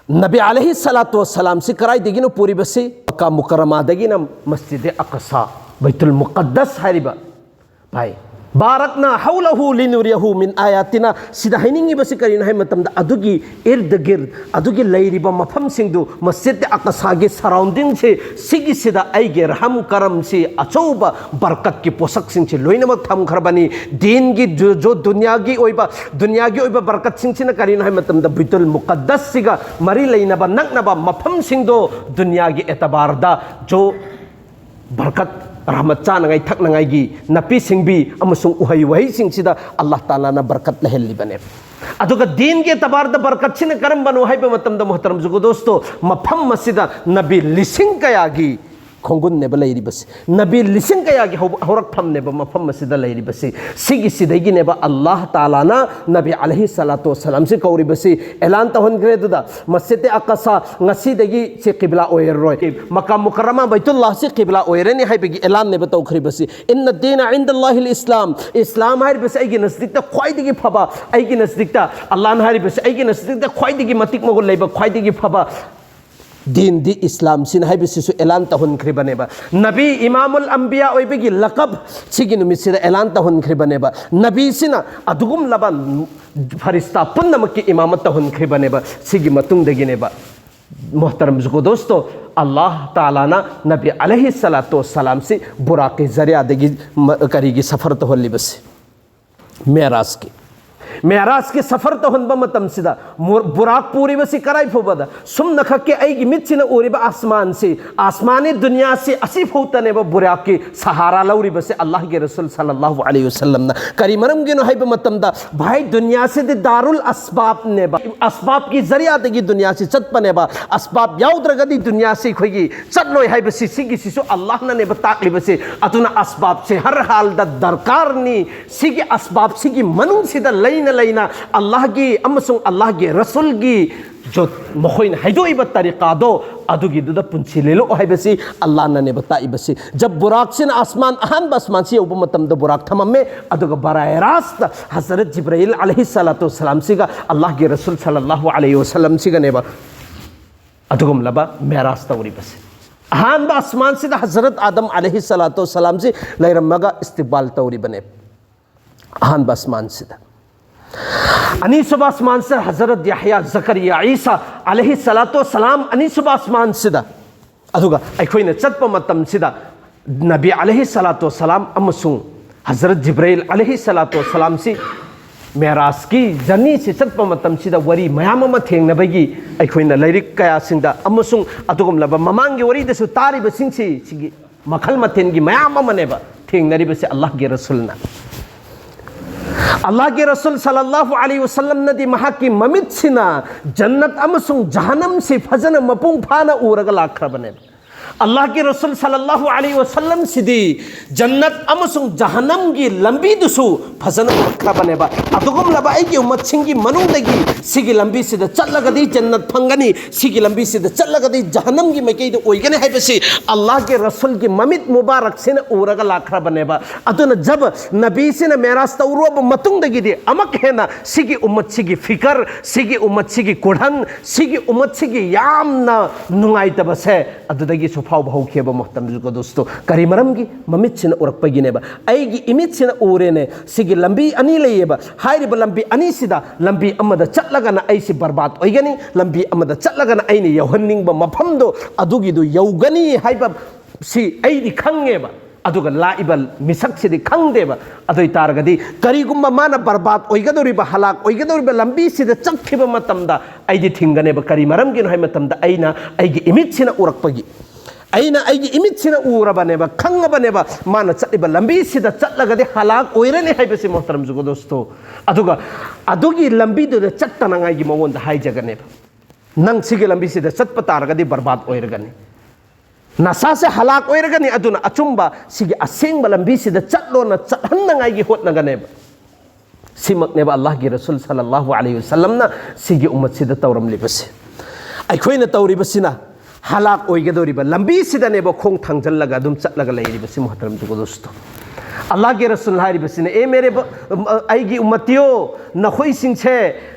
ꯅꯕꯤ ꯑꯂꯩꯍꯤ ꯁꯂꯥꯇꯨ ꯋꯁꯁꯂꯥꯝꯁꯤ ꯀꯗꯥꯏꯗꯒꯤꯅꯣ ꯄꯨꯔꯤꯕꯁꯤ? ꯃꯛꯀꯥ ꯃꯨꯀꯔꯔꯃꯥꯗꯒꯤꯅ ꯃꯁꯖꯤꯗ ꯑꯛꯁꯥ, ꯕꯩꯇꯨꯜ ꯃꯨꯀꯗꯁ ꯍꯥꯏꯔꯤꯕ, ꯚꯥꯏ, ꯕꯥꯔꯛꯅ ꯍꯧꯂꯍꯨ ꯂꯤꯅꯨꯔꯤꯌꯍꯨ ꯃꯤꯟ ꯑꯥꯌꯥꯇꯤꯅ꯫ ꯁꯤꯗ ꯍꯥꯏꯅꯤꯡꯉꯤꯕꯁꯤ ꯀꯔꯤꯅꯣ ꯍꯥꯏꯕ ꯃꯇꯝꯗ, ꯑꯗꯨꯒꯤ ꯏꯔꯗ ꯒꯤꯔꯗ, ꯑꯗꯨꯒꯤ ꯂꯩꯔꯤꯕ ꯃꯐꯝꯁꯤꯡꯗꯨ, ꯃꯁꯖꯤꯗ ꯑꯀꯁꯥꯒꯤ ꯁꯔꯥꯎꯟꯗꯤꯡꯁꯤ, ꯁꯤꯒꯤꯁꯤꯗ ꯑꯩꯒꯤ ꯔꯍꯝ ꯀꯔꯝꯁꯤ, ꯑꯆꯧꯕ ꯕꯔꯀꯠꯀꯤ ꯄꯣꯠꯁꯛꯁꯤꯡꯁꯤ ꯂꯣꯏꯅꯃꯛ ꯊꯝꯈ꯭ꯔꯕꯅꯤ꯫ ꯗꯤꯟꯒꯤ ꯖꯨ-, ꯖꯨ-, ꯗꯨꯅꯤꯌꯥꯒꯤ ꯑꯣꯏꯕ, ꯗꯨꯅꯤꯌꯥꯒꯤ ꯑꯣꯏꯕ ꯕꯔꯀꯠꯁꯤꯡꯁꯤꯅ ꯀꯔꯤꯅꯣ ꯍꯥꯏꯕ ꯃꯇꯝꯗ, ꯕꯩꯇꯨꯜ ꯃꯨꯀꯗꯁꯁꯤꯒ ꯃꯔꯤ ꯂꯩꯅꯕ ꯅꯛꯅꯕ ꯃꯐꯝꯁꯤꯡꯗꯣ ꯗꯨꯅꯤꯌꯥꯒꯤ ꯑꯦꯇꯕꯥꯔꯗ ꯖꯣ ꯕꯔꯀꯠ, ꯔꯍꯃꯠ ꯆꯥꯅꯉꯥꯏ ꯊꯛꯅꯉꯥꯏꯒꯤ ꯅꯥꯄꯤ ꯁꯤꯡꯕꯤ ꯑꯃꯁꯨꯡ ꯎꯍꯩ ꯋꯥꯍꯩꯁꯤꯡꯁꯤꯗ ꯑꯜꯂꯥꯍ ꯇꯥꯂꯥꯅ ꯕꯔꯀꯠ ꯂꯩꯍꯜꯂꯤꯕꯅꯦ꯫ ꯑꯗꯨꯒ ꯗꯤꯟꯒꯤ ꯑꯦꯇꯕꯥꯔꯗ ꯕꯔꯀꯠꯁꯤꯅ ꯀꯔꯝꯕꯅꯣ ꯍꯥꯏꯕ ꯃꯇꯝꯗ, ꯃꯣꯍꯇꯔꯝ ꯖꯨꯒꯣ ꯗꯣꯁꯇꯣ, ꯃꯐꯝ ꯑꯁꯤꯗ ꯅꯕꯤ ꯂꯤꯁꯤꯡ ꯀꯌꯥꯒꯤ ꯈꯣꯡꯒꯨꯟꯅꯦꯕ ꯂꯩꯔꯤꯕꯁꯤ, ꯅꯕꯤ ꯂꯤꯁꯤꯡ ꯀꯌꯥꯒꯤ ꯍꯧ-, ꯍꯧꯔꯛꯐꯝꯅꯦꯕ ꯃꯐꯝ ꯑꯁꯤꯗ ꯂꯩꯔꯤꯕꯁꯤ꯫ ꯁꯤꯒꯤꯁꯤꯗꯒꯤꯅꯦꯕ ꯑꯜꯂꯥꯍ ꯇꯥꯂꯥꯅ ꯅꯕꯤ ꯑꯂꯩꯍꯤ ꯁꯂꯥꯇꯨ ꯋꯁꯁꯂꯥꯝꯁꯤ ꯀꯧꯔꯤꯕꯁꯤ ꯑꯦꯂꯥꯟ ꯇꯧꯍꯟꯈ꯭ꯔꯦ꯫ ꯑꯗꯨꯗ ꯃꯁꯖꯤꯗ ꯑꯀꯁꯥ ꯉꯁꯤꯗꯒꯤ ꯁꯤ ꯀꯤꯕ꯭ꯂꯥ ꯑꯣꯏꯔꯔꯣꯏ, ꯃꯀꯥ ꯃꯨꯀꯔꯔꯃꯥ ꯕꯩꯇꯨꯜꯂꯥꯍꯁꯤ ꯀꯤꯕ꯭ꯂꯥ ꯑꯣꯏꯔꯅꯤ ꯍꯥꯏꯕꯒꯤ ꯑꯦꯂꯥꯟꯅꯦꯕ ꯇꯧꯈ꯭ꯔꯤꯕꯁꯤ꯫ ꯏꯟꯅ ꯗꯤꯅ ꯏꯟꯗꯜꯂꯥꯍꯤꯜ ꯏꯁꯂꯥꯝ, ꯏꯁꯂꯥꯝ ꯍꯥꯏꯔꯤꯕꯁꯤ ꯑꯩꯒꯤ ꯅꯖꯗꯤꯛꯇ ꯈ꯭ꯋꯥꯏꯗꯒꯤ ꯐꯕ, ꯑꯩꯒꯤ ꯅꯖꯗꯤꯛꯇ, ꯑꯜꯂꯥꯍꯅ ꯍꯥꯏꯔꯤꯕꯁꯤ ꯑꯩꯒꯤ ꯅꯖꯗꯤꯛꯇ ꯈ꯭ꯋꯥꯏꯗꯒꯤ ꯃꯇꯤꯛ ꯃꯒꯨꯟ ꯂꯩꯕ, ꯈ꯭ꯋꯥꯏꯗꯒꯤ ꯐꯕ ꯗꯤꯟꯗꯤ ꯏꯁꯂꯥꯝꯁꯤꯅ ꯍꯥꯏꯕꯁꯤꯁꯨ ꯑꯦꯂꯥꯟ ꯇꯧꯍꯟꯈ꯭ꯔꯤꯕꯅꯦꯕ꯫ ꯅꯕꯤ ꯏꯃꯥꯃꯨꯜ ꯑꯝꯕꯤꯌꯥ ꯑꯣꯏꯕꯒꯤ ꯂꯀꯕ ꯁꯤꯒꯤ ꯅꯨꯃꯤꯠꯁꯤꯗ ꯑꯦꯂꯥꯟ ꯇꯧꯍꯟꯈ꯭ꯔꯤꯕꯅꯦꯕ꯫ ꯅꯕꯤꯁꯤꯅ ꯑꯗꯨꯒꯨꯝꯂꯕ ꯐꯔꯤꯁꯇꯥ ꯄꯨꯝꯅꯃꯛꯀꯤ ꯏꯃꯥꯃꯠ ꯇꯧꯍꯟꯈ꯭ꯔꯤꯕꯅꯦꯕ꯫ ꯁꯤꯒꯤ ꯃꯇꯨꯡꯗꯒꯤꯅꯦꯕ, ꯃꯣꯍꯇꯔꯝ ꯖꯨꯒꯣ ꯗꯣꯁꯇꯣ, ꯑꯜꯂꯥꯍ ꯇꯥꯂꯥꯅ ꯅꯕꯤ ꯑꯂꯩꯍꯤ ꯁꯂꯥꯇꯨ ꯋꯁꯁꯂꯥꯝꯁꯤ ꯕꯨꯔꯥꯛꯀꯤ ꯖꯔꯤꯌꯥꯗꯒꯤ ꯃ-, ꯀꯔꯤꯒꯤ ꯁꯐꯔ ꯇꯧꯍꯜꯂꯤꯕꯁꯤ? ꯃꯦꯔꯥꯖꯀꯤ, ꯃꯦꯔꯥꯖꯀꯤ ꯁꯐꯔ ꯇꯧꯍꯟꯕ ꯃꯇꯝꯁꯤꯗ ꯃꯨ-, ꯕꯨꯔꯥꯛ ꯄꯨꯔꯤꯕꯁꯤ ꯀꯔꯥꯏ ꯐꯥꯎꯕꯗ? ꯁꯨꯝꯅꯈꯛꯀꯤ ꯑꯩꯒꯤ ꯃꯤꯠꯁꯤꯅ ꯎꯔꯤꯕ ꯑꯁꯃꯥꯟꯁꯤ, ꯑꯁꯃꯥꯅꯤ ꯗꯨꯅꯤꯌꯥꯁꯤ, ꯑꯁꯤ ꯐꯥꯎꯇꯅꯦꯕ ꯕꯨꯔꯥꯛꯀꯤ ꯁꯍꯥꯔꯥ ꯂꯧꯔꯤꯕꯁꯤ ꯑꯜꯂꯥꯍꯒꯤ ꯔꯁꯨꯜ ꯁꯜꯂꯜꯂꯥꯍꯨ ꯑꯂꯩꯍꯤ ꯋꯁꯜꯂꯝꯅ꯫ ꯀꯔꯤ ꯃꯔꯝꯒꯤꯅꯣ ꯍꯥꯏꯕ ꯃꯇꯝꯗ, ꯚꯥꯏ, ꯗꯨꯅꯤꯌꯥꯁꯤꯗꯤ ꯗꯥꯔꯨꯜ ꯑꯁꯕꯥꯕꯅꯦꯕ, ꯑꯁꯕꯥꯕꯀꯤ ꯖꯔꯤꯌꯥꯗꯒꯤ ꯗꯨꯅꯤꯌꯥꯁꯤ ꯆꯠꯄꯅꯦꯕ꯫ ꯑꯁꯕꯥꯕ ꯌꯥꯎꯗ꯭ꯔꯒꯗꯤ ꯗꯨꯅꯤꯌꯥꯁꯤ ꯑꯩꯈꯣꯏꯒꯤ ꯆꯠꯂꯣꯏ ꯍꯥꯏꯕꯁꯤ, ꯁꯤꯒꯤꯁꯤꯁꯨ ꯑꯜꯂꯥꯍꯅꯅꯦꯕ ꯇꯥꯛꯂꯤꯕꯁꯤ꯫ ꯑꯗꯨꯅ ꯑꯁꯕꯥꯕꯁꯤ ꯍꯔ ꯍꯥꯜꯗ ꯗꯔꯀꯥꯔꯅꯤ꯫ ꯁꯤꯒꯤ ꯑꯁꯕꯥꯕꯁꯤꯒꯤ ꯃꯅꯨꯡꯁꯤꯗ ꯂꯩꯅ ꯂꯩꯅ ꯑꯜꯂꯥꯍꯒꯤ ꯑꯃꯁꯨꯡ ꯑꯜꯂꯥꯍꯒꯤ ꯔꯁꯨꯜꯒꯤ ꯖꯣ-, ꯃꯈꯣꯏꯅ ꯍꯥꯏꯗꯣꯛꯏꯕ ꯇꯔꯤꯀꯥꯗꯣ, ꯑꯗꯨꯒꯤꯗꯨꯗ ꯄꯨꯟꯁꯤ ꯂꯦꯜꯂꯛꯑꯣ ꯍꯥꯏꯕꯁꯤ ꯑꯜꯂꯥꯍꯅꯅꯦꯕ ꯇꯥꯛꯏꯕꯁꯤ꯫ ꯖꯕ ꯕꯨꯔꯥꯛꯁꯤꯅ ꯑꯁꯃꯥꯟ, ꯑꯍꯥꯟꯕ ꯑꯁꯃꯥꯟꯁꯤ ꯌꯧꯕ ꯃꯇꯝꯗ ꯕꯨꯔꯥꯛ ꯊꯝꯃꯝꯃꯦ, ꯑꯗꯨꯒ ꯕꯔꯥꯍ ꯔꯥꯁꯇ ꯍꯖꯔꯠ ꯖꯤꯕ꯭ꯔꯥꯏꯜ ꯑꯂꯩꯍꯤ ꯁꯂꯥꯇꯨ ꯋꯁꯁꯂꯥꯝꯁꯤꯒ ꯑꯜꯂꯥꯍꯒꯤ ꯔꯁꯨꯜ ꯁꯜꯂꯜꯂꯥꯍꯨ ꯑꯂꯩꯍꯤ ꯋꯁꯜꯂꯝꯁꯤꯒꯅꯦꯕ ꯑꯗꯨꯒꯨꯝꯂꯕ ꯃꯦꯔꯥꯖ ꯇꯧꯔꯤꯕꯁꯦ꯫ ꯑꯍꯥꯟꯕ ꯑꯁꯃꯥꯟꯁꯤꯗ ꯍꯖꯔꯠ ꯑꯥꯗꯝ ꯑꯂꯩꯍꯤ ꯁꯂꯥꯇꯨ ꯋꯁꯁꯂꯥꯝꯁꯤ ꯂꯩꯔꯝꯃꯒ ꯏꯁꯇꯤꯛꯕꯥꯜ ꯇꯧꯔꯤꯕꯅꯦ꯫ ꯑꯍꯥꯟꯕ ꯑꯁꯃꯥꯟꯁꯤꯗ꯫ ꯑꯅꯤꯁꯨꯕ ꯑꯁꯃꯥꯟꯁꯤꯗ ꯍꯖꯔꯠ ꯌꯥꯍꯌꯥ, ꯖꯀꯔꯤꯌꯥ, ꯏꯁꯥ ꯑꯂꯩꯍꯤ ꯁꯂꯥꯇꯨ ꯁꯂꯥꯝ ꯑꯅꯤꯁꯨꯕ ꯑꯁꯃꯥꯟꯁꯤꯗ꯫ ꯑꯗꯨꯒ ꯑꯩꯈꯣꯏꯅ ꯆꯠꯄ ꯃꯇꯝꯁꯤꯗ ꯅꯕꯤ ꯑꯂꯩꯍꯤ ꯁꯂꯥꯇꯨ ꯁꯂꯥꯝ ꯑꯃꯁꯨꯡ ꯍꯖꯔꯠ ꯖꯤꯕ꯭ꯔꯥꯏꯜ ꯑꯂꯩꯍꯤ ꯁꯂꯥꯇꯨ ꯁꯂꯥꯝꯁꯤ ꯃꯦꯔꯥꯖꯀꯤ ꯖꯔꯅꯤꯁꯤ ꯆꯠꯄ ꯃꯇꯝꯁꯤꯗ ꯋꯥꯔꯤ ꯃꯌꯥꯝ ꯑꯃ ꯊꯦꯡꯅꯕꯒꯤ ꯑꯩꯈꯣꯏꯅ ꯂꯥꯏꯔꯤꯛ ꯀꯌꯥꯁꯤꯡꯗ ꯑꯃꯁꯨꯡ ꯑꯗꯨꯒꯨꯝꯂꯕ ꯃꯃꯥꯡꯒꯤ ꯋꯥꯔꯤꯗꯁꯨ ꯇꯥꯔꯤꯕꯁꯤꯡꯁꯤ ꯁꯤꯒꯤ ꯃꯈꯜ ꯃꯊꯦꯜꯒꯤ ꯃꯌꯥꯝ ꯑꯃꯅꯦꯕ ꯊꯦꯡꯅꯔꯤꯕꯁꯦ ꯑꯜꯂꯥꯍꯒꯤ ꯔꯁꯨꯜꯅ꯫ ꯑꯜꯂꯥꯍꯒꯤ ꯔꯁꯨꯜ ꯁꯜꯂꯜꯂꯥꯍꯨ ꯑꯂꯩꯍꯤ ꯋꯁꯜꯂꯝꯅꯗꯤ ꯃꯍꯥꯛꯀꯤ ꯃꯃꯤꯠꯁꯤꯅ ꯖꯟꯅꯠ ꯑꯃꯁꯨꯡ ꯖꯍꯟꯅꯝꯁꯤ ꯐꯖꯅ ꯃꯄꯨꯡ ꯐꯥꯅ ꯎꯔꯒ ꯂꯥꯛꯈ꯭ꯔꯕꯅꯦꯕ꯫ ꯑꯜꯂꯥꯍꯒꯤ ꯔꯁꯨꯜ ꯁꯜꯂꯜꯂꯥꯍꯨ ꯑꯂꯩꯍꯤ ꯋꯁꯜꯂꯝꯁꯤꯗꯤ ꯖꯟꯅꯠ ꯑꯃꯁꯨꯡ ꯖꯍꯟꯅꯝꯒꯤ ꯂꯝꯕꯤꯗꯨꯁꯨ ꯐꯖꯅ ꯎꯠꯈ꯭ꯔꯕꯅꯦꯕ꯫ ꯑꯗꯨꯒꯨꯝꯂꯕ ꯑꯩꯒꯤ ꯎꯝꯃꯠꯁꯤꯡꯒꯤ ꯃꯅꯨꯡꯗꯒꯤ ꯁꯤꯒꯤ ꯂꯝꯕꯤꯁꯤꯗ ꯆꯠꯂꯒꯗꯤ ꯖꯟꯅꯠ ꯐꯪꯒꯅꯤ, ꯁꯤꯒꯤ ꯂꯝꯕꯤꯁꯤꯗ ꯆꯠꯂꯒꯗꯤ ꯖꯍꯟꯅꯝꯒꯤ ꯃꯥꯏꯀꯩꯗ ꯑꯣꯏꯒꯅꯤ ꯍꯥꯏꯕꯁꯤ ꯑꯜꯂꯥꯍꯒꯤ ꯔꯁꯨꯜꯒꯤ ꯃꯃꯤꯠ ꯃꯨꯕꯥꯔꯛꯁꯤꯅ ꯎꯔꯒ ꯂꯥꯛꯈ꯭ꯔꯕꯅꯦꯕ꯫ ꯑꯗꯨꯅ ꯖꯕ ꯅꯕꯤꯁꯤꯅ ꯃꯦꯔꯥꯖ ꯇꯧꯔꯨꯔꯕ ꯃꯇꯨꯡꯗꯒꯤꯗꯤ ꯑꯃꯨꯛ ꯍꯦꯟꯅ ꯁꯤꯒꯤ ꯎꯝꯃꯠꯁꯤꯒꯤ ꯐꯤꯀꯔ, ꯁꯤꯒꯤ ꯎꯝꯃꯠꯁꯤꯒꯤ ꯀꯨꯔꯍꯟ, ꯁꯤꯒꯤ ꯎꯝꯃꯠꯁꯤꯒꯤ ꯌꯥꯝꯅ ꯅꯨꯡꯉꯥꯏꯇꯕꯁꯦ ꯑꯗꯨꯗꯒꯤꯁꯨ ꯐꯥꯎꯕ ꯍꯧꯈꯤꯑꯕ ꯃꯣꯍꯇꯔꯝ ꯖꯨꯒꯗꯣꯁꯇꯣ꯫ ꯀꯔꯤ ꯃꯔꯝꯒꯤ? ꯃꯃꯤꯠꯁꯤꯅ ꯎꯔꯛꯄꯒꯤꯅꯦꯕ꯫ ꯑꯩꯒꯤ ꯏꯃꯤꯠꯁꯤꯅ ꯎꯔꯦꯅꯦ꯫ ꯁꯤꯒꯤ ꯂꯝꯕꯤ ꯑꯅꯤ ꯂꯩꯌꯦꯕ꯫ ꯍꯥꯏꯔꯤꯕ ꯂꯝꯕꯤ ꯑꯅꯤꯁꯤꯗ ꯂꯝꯕꯤ ꯑꯃꯗ ꯆꯠꯂꯒꯅ ꯑꯩꯁꯤ ꯕꯔꯕꯥꯗ ꯑꯣꯏꯒꯅꯤ, ꯂꯝꯕꯤ ꯑꯃꯗ ꯆꯠꯂꯒꯅ ꯑꯩꯅ ꯌꯧꯍꯟꯅꯤꯡꯕ ꯃꯐꯝꯗꯣ ꯑꯗꯨꯒꯤꯗꯨ ꯌꯧꯒꯅꯤ ꯍꯥꯏꯕ ꯁꯤ ꯑꯩꯗꯤ ꯈꯪꯉꯦꯕ꯫ ꯑꯗꯨꯒ ꯂꯥꯛꯏꯕ ꯃꯤꯁꯛꯁꯤꯗꯤ ꯈꯪꯗꯦꯕ꯫ ꯑꯗꯨ ꯑꯣꯏꯇꯥꯔꯒꯗꯤ ꯀꯔꯤꯒꯨꯝꯕ ꯃꯥꯅ ꯕꯔꯕꯥꯗ ꯑꯣꯏꯒꯗꯧꯔꯤꯕ, ꯍꯂꯥꯛ ꯑꯣꯏꯒꯗꯧꯔꯤꯕ ꯂꯝꯕꯤꯁꯤꯗ ꯆꯠꯈꯤꯕ ꯃꯇꯝꯗ ꯑꯩꯗꯤ ꯊꯤꯡꯒꯅꯦꯕ꯫ ꯀꯔꯤ ꯃꯔꯝꯒꯤꯅꯣ ꯍꯥꯏꯕ ꯃꯇꯝꯗ ꯑꯩꯅ ꯑꯩꯒꯤ ꯏꯃꯤꯠꯁꯤꯅ ꯎꯔꯛꯄꯒꯤ, ꯑꯩꯅ ꯑꯩꯒꯤ ꯏꯃꯤꯠꯁꯤꯅ ꯎꯔꯕꯅꯦꯕ, ꯈꯪꯉꯕꯅꯦꯕ, ꯃꯥꯅ ꯆꯠꯂꯤꯕ ꯂꯝꯕꯤꯁꯤꯗ ꯆꯠꯂꯒꯗꯤ ꯍꯂꯥꯛ ꯑꯣꯏꯔꯅꯤ ꯍꯥꯏꯕꯁꯤ ꯃꯣꯍꯇꯔꯝ ꯖꯨꯒꯗꯣꯁꯇꯣ꯫ ꯑꯗꯨꯒ ꯑꯗꯨꯒꯤ ꯂꯝꯕꯤꯗꯨꯗ ꯆꯠꯇꯅꯉꯥꯏꯒꯤ ꯃꯉꯣꯟꯗ ꯍꯥꯏꯖꯒꯅꯦꯕ꯫ ꯅꯪ ꯁꯤꯒꯤ ꯂꯝꯕꯤꯁꯤꯗ ꯆꯠꯄ ꯇꯥꯔꯒꯗꯤ ꯕꯔꯕꯥꯗ ꯑꯣꯏꯔꯒꯅꯤ, ꯅꯁꯥꯁꯦ ꯍꯂꯥꯛ ꯑꯣꯏꯔꯒꯅꯤ꯫ ꯑꯗꯨꯅ ꯑꯆꯨꯝꯕ ꯁꯤꯒꯤ ꯑꯁꯦꯡꯕ ꯂꯝꯕꯤꯁꯤꯗ ꯆꯠꯂꯣꯅ ꯆꯠꯍꯟꯅꯉꯥꯏꯒꯤ ꯍꯣꯠꯅꯒꯅꯦꯕ꯫ ꯁꯤꯃꯛꯅꯦꯕ ꯑꯜꯂꯥꯍꯒꯤ ꯔꯁꯨꯜ ꯁꯜꯂꯜꯂꯥꯍꯨ ꯑꯂꯩꯍꯤ ꯋꯁꯜꯂꯝꯅ ꯁꯤꯒꯤ ꯎꯝꯃꯠꯁꯤꯗ ꯇꯧꯔꯝꯂꯤꯕꯁꯦ꯫ ꯑꯩꯈꯣꯏꯅ ꯇꯧꯔꯤꯕꯁꯤꯅ ꯍꯂꯥꯛ ꯑꯣꯏꯒꯗꯧꯔꯤꯕ ꯂꯝꯕꯤꯁꯤꯗꯅꯦꯕ ꯈꯣꯡ ꯊꯥꯡꯖꯜꯂꯒ ꯑꯗꯨꯝ ꯆꯠꯂꯒ ꯂꯩꯔꯤꯕꯁꯤ ꯃꯣꯍꯇꯔꯝ ꯖꯨꯒꯗꯣꯁꯇꯣ꯫ ꯑꯜꯂꯥꯍꯒꯤ ꯔꯁꯨꯜ ꯍꯥꯏꯔꯤꯕꯁꯤꯅ, "ꯑꯦ ꯃꯦꯔꯦ ꯕ-, ꯑꯩꯒꯤ ꯎꯝꯃꯠꯇꯤꯌꯣ, ꯅꯈꯣꯏꯁꯤꯡꯁꯦ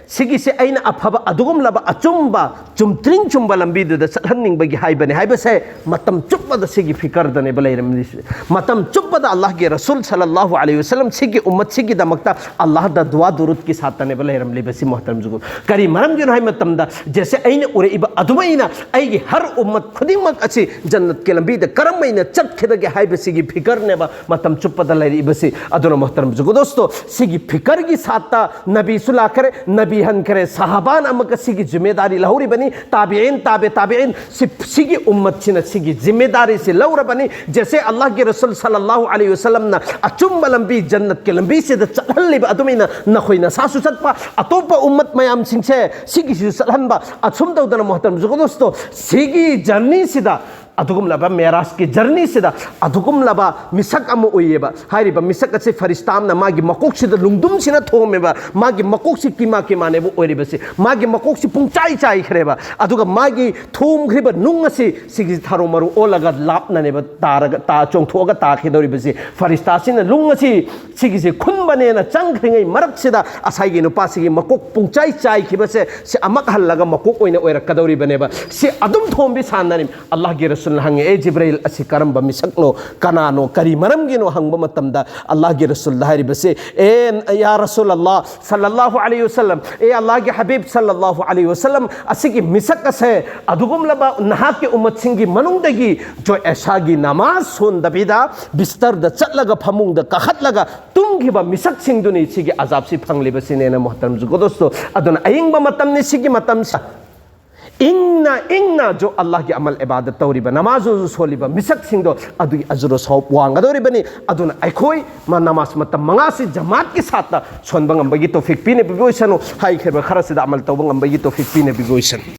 ꯁꯤꯒꯤꯁꯦ ꯑꯩꯅ ꯑꯐꯕ ꯑꯗꯨꯒꯨꯝꯂꯕ ꯑꯆꯨꯝꯕ ꯆꯨꯝꯇ꯭ꯔꯤꯡ ꯆꯨꯝꯕ ꯂꯝꯕꯤꯗꯨꯗ ꯆꯠꯍꯟꯅꯤꯡꯕꯒꯤ ꯍꯥꯏꯕꯅꯦ ꯍꯥꯏꯕꯁꯦ ꯃꯇꯝ ꯆꯨꯞꯄꯗ ꯁꯤꯒꯤ ꯐꯤꯀꯔꯗꯅꯦꯕ ꯂꯩꯔꯝꯂꯤꯁꯦ꯫ ꯃꯇꯝ ꯆꯨꯞꯄꯗ ꯑꯜꯂꯥꯍꯒꯤ ꯔꯁꯨꯜ ꯁꯜꯂꯜꯂꯥꯍꯨ ꯑꯂꯩꯍꯤ ꯋꯁꯜꯂꯝ ꯁꯤꯒꯤ ꯎꯝꯃꯠ ꯁꯤꯒꯤꯗꯃꯛꯇ ꯑꯜꯂꯥꯍꯗ ꯗꯨꯋꯥ ꯗꯨꯔꯨꯠꯀꯤ ꯁꯥꯠꯇꯅꯦꯕ ꯂꯩꯔꯝꯂꯤꯕꯁꯤ ꯃꯣꯍꯇꯔꯝ ꯖꯨꯒꯨ꯫ ꯀꯔꯤ ꯃꯔꯝꯒꯤꯅꯣ ꯍꯥꯏꯕ ꯃꯇꯝꯗ ꯖꯦꯁꯦ ꯑꯩꯅ ꯎꯔꯛꯏꯕ ꯑꯗꯨꯃꯥꯏꯅ ꯑꯩꯒꯤ ꯍꯔ ꯎꯝꯃꯠ ꯈꯨꯗꯤꯡꯃꯛ ꯑꯁꯤ ꯖꯟꯅꯠꯀꯤ ꯂꯝꯕꯤꯗ ꯀꯔꯝꯍꯥꯏꯅ ꯆꯠꯈꯤꯗꯒꯦ ꯍꯥꯏꯕꯁꯤꯒꯤ ꯐꯤꯀꯔꯅꯦꯕ ꯃꯇꯝ ꯆꯨꯞꯄꯗ ꯂꯩꯔꯛꯏꯕꯁꯤ꯫ ꯑꯗꯨꯅ ꯃꯣꯍꯇꯔꯝ ꯖꯨꯒꯨ ꯗꯣꯁꯇꯣ, ꯁꯤꯒꯤ ꯐꯤꯀꯔꯒꯤ ꯁꯥꯠꯇ ꯅꯕꯤꯁꯨ ꯂꯥꯛꯈꯔꯦ, ꯅꯕꯤ ꯍꯟꯈꯔꯦ, ꯁꯍꯥꯕꯥꯅ ꯑꯃꯨꯛꯀ ꯁꯤꯒꯤ ꯖꯤꯝꯃꯦꯗꯥꯔꯤ ꯂꯧꯍꯧꯔꯤꯕꯅꯤ, ꯇꯥꯕꯤꯏꯟ, ꯇꯥꯕꯦ ꯇꯥꯕꯤꯏꯟ, ꯁꯤ, ꯁꯤꯒꯤ ꯎꯝꯃꯠꯁꯤꯅ ꯁꯤꯒꯤ ꯖꯤꯝꯃꯦꯗꯥꯔꯤꯁꯤ ꯂꯧꯔꯕꯅꯤ꯫ ꯖꯦꯁꯦ ꯑꯜꯂꯥꯍꯒꯤ ꯔꯁꯨꯜ ꯁꯜꯂꯜꯂꯥꯍꯨ ꯑꯂꯩꯍꯤ ꯋꯁꯜꯂꯝꯅ ꯑꯆꯨꯝꯕ ꯂꯝꯕꯤ, ꯖꯟꯅꯠꯀꯤ ꯂꯝꯕꯤꯁꯤꯗ ꯆꯠꯍꯜꯂꯤꯕ ꯑꯗꯨꯃꯥꯏꯅ ꯅꯈꯣꯏ ꯅꯁꯥꯁꯨ ꯆꯠꯄ, ꯑꯇꯣꯞꯄ ꯎꯝꯃꯠ ꯃꯌꯥꯝꯁꯤꯡꯁꯦ ꯁꯤꯒꯤꯁꯤꯁꯨ ꯆꯠꯍꯟꯕ, ꯑꯁꯨꯝ ꯇꯧꯗꯅ ꯃꯣꯍꯇꯔꯝ ꯖꯨꯒꯨ ꯗꯣꯁꯇꯣ, ꯁꯤꯒꯤ ꯖꯔꯅꯤꯁꯤꯗ ꯑꯗꯨꯒꯨꯝꯂꯕ ꯃꯦꯔꯥꯖꯀꯤ ꯖꯔꯅꯤꯁꯤꯗ ꯑꯗꯨꯒꯨꯝꯂꯕ ꯃꯤꯁꯛ ꯑꯃ ꯎꯏꯌꯦꯕ꯫ ꯍꯥꯏꯔꯤꯕ ꯃꯤꯁꯛ ꯑꯁꯤ ꯐꯔꯤꯁꯇꯥ ꯑꯃꯅ ꯃꯥꯒꯤ ꯃꯀꯣꯛꯁꯤꯗ ꯂꯨꯡꯗꯨꯝꯁꯤꯅ ꯊꯣꯝꯃꯦꯕ꯫ ꯃꯥꯒꯤ ꯃꯀꯣꯛꯁꯤ ꯀꯤꯃꯥ ꯀꯤꯃꯥꯅꯦꯕ ꯑꯣꯏꯔꯤꯕꯁꯤ꯫ ꯃꯥꯒꯤ ꯃꯀꯣꯛꯁꯤ ꯄꯨꯡꯆꯥꯏ ꯆꯥꯏꯈ꯭ꯔꯦꯕ꯫ ꯑꯗꯨꯒ ꯃꯥꯒꯤ ꯊꯣꯝꯈ꯭ꯔꯤꯕ ꯅꯨꯡ ꯑꯁꯤ ꯁꯤꯒꯤ ꯊꯔꯣ ꯃꯔꯨ ꯑꯣꯜꯂꯒ ꯂꯥꯞꯅꯅꯦꯕ ꯇꯥꯔꯒ, ꯇꯥ-, ꯆꯣꯡꯊꯣꯛꯑꯒ ꯇꯥꯈꯤꯗꯧꯔꯤꯕꯁꯤ꯫ ꯐꯔꯤꯁꯇꯥꯁꯤꯅ ꯅꯨꯡ ꯑꯁꯤ ꯁꯤꯒꯤꯁꯦ ꯈꯨꯟꯕꯅꯦꯅ ꯆꯪꯈ꯭ꯔꯤꯉꯩ ꯃꯔꯛꯁꯤꯗ ꯉꯁꯥꯏꯒꯤ ꯅꯨꯄꯥꯁꯤꯒꯤ ꯃꯀꯣꯛ ꯄꯨꯡꯆꯥꯏ ꯆꯥꯏꯈꯤꯕꯁꯦ, ꯁꯤ ꯑꯃꯛ ꯍꯜꯂꯒ ꯃꯀꯣꯛ ꯑꯣꯏꯅ ꯑꯣꯏꯔꯛꯀꯗꯧꯔꯤꯕꯅꯦꯕ꯫ ꯁꯤ ꯑꯗꯨꯝ ꯊꯣꯝꯕꯤ ꯁꯥꯟꯅꯔꯤ꯫ ꯑꯜꯂꯥꯍꯒꯤ ꯔꯁꯨꯜꯅ ꯍꯪꯉꯦ, "ꯑꯦ ꯖꯤꯕ꯭ꯔꯥꯏꯜ, ꯑꯁꯤ ꯀꯔꯝꯕ ꯃꯤꯁꯛꯅꯣ, ꯀꯅꯥꯅꯣ, ꯀꯔꯤ ꯃꯔꯝꯒꯤꯅꯣ?" ꯍꯪꯕ ꯃꯇꯝꯗ ꯑꯜꯂꯥꯍꯒꯤ ꯔꯁꯨꯜꯗ ꯍꯥꯏꯔꯤꯕꯁꯦ, "ꯑꯦ ꯌꯥ ꯔꯁꯨꯜ ꯑꯜꯂꯥꯍ ꯁꯜꯂꯜꯂꯥꯍꯨ ꯑꯂꯩꯍꯤ ꯋꯁꯜꯂꯝ, ꯑꯦ ꯑꯜꯂꯥꯍꯒꯤ ꯍꯕꯤꯕ ꯁꯜꯂꯜꯂꯥꯍꯨ ꯑꯂꯩꯍꯤ ꯋꯁꯜꯂꯝ, ꯑꯁꯤꯒꯤ ꯃꯤꯁꯛ ꯑꯁꯦ ꯑꯗꯨꯒꯨꯝꯂꯕ ꯅꯍꯥꯛꯀꯤ ꯎꯝꯃꯠꯁꯤꯡꯒꯤ ꯃꯅꯨꯡꯗꯒꯤ ꯖꯣ ꯑꯦꯁꯥꯒꯤ ꯅꯃꯥꯖ ꯁꯣꯟꯗꯕꯤꯗ ꯕꯤꯁꯇꯔꯗ ꯆꯠꯂꯒ ꯐꯃꯨꯡꯗ ꯀꯥꯈꯠꯂꯒ ꯇꯨꯝꯈꯤꯕ ꯃꯤꯁꯛꯁꯤꯡꯗꯨꯅꯤ ꯁꯤꯒꯤ ꯑꯖꯥꯕꯁꯤ ꯐꯪꯂꯤꯕꯁꯤꯅꯦꯅ ꯃꯣꯍꯇꯔꯝ ꯖꯨꯒꯨ ꯗꯣꯁꯇꯣ꯫ ꯑꯗꯨꯅ ꯑꯌꯤꯡꯕ ꯃꯇꯝꯅꯤ ꯁꯤꯒꯤ ꯃꯇꯝꯁꯤ꯫ ꯏꯪꯅ ꯏꯪꯅ ꯖꯣ ꯑꯜꯂꯥꯍꯒꯤ ꯑꯃꯜ ꯏꯕꯥꯗꯠ ꯇꯧꯔꯤꯕ, ꯅꯃꯥꯖꯁꯨ ꯁꯣꯜꯂꯤꯕ ꯃꯤꯁꯛꯁꯤꯡꯗꯣ ꯑꯗꯨꯒꯤ ꯑꯖꯨꯔ ꯁꯋꯥꯕ ꯋꯥꯡꯒꯗꯧꯔꯤꯕꯅꯤ꯫ ꯑꯗꯨꯅ ꯑꯩꯈꯣꯏ ꯃ-, ꯅꯃꯥꯖ ꯃꯇꯝ ꯃꯉꯥꯁꯤ ꯖꯃꯥꯠꯀꯤ ꯁꯥꯠꯇ ꯁꯣꯟꯕ ꯉꯝꯕꯒꯤ ꯇꯧꯐꯤꯛ ꯄꯤꯅꯕꯤꯕ ꯑꯣꯏꯁꯅꯨ꯫ ꯍꯥꯏꯈ꯭ꯔꯤꯕ ꯈꯔꯁꯤꯗ ꯑꯃꯜ ꯇꯧꯕ ꯉꯝꯕꯒꯤ ꯇꯧꯐꯤꯛ ꯄꯤꯅꯕꯤꯕ ꯑꯣꯏꯁꯅꯨ꯫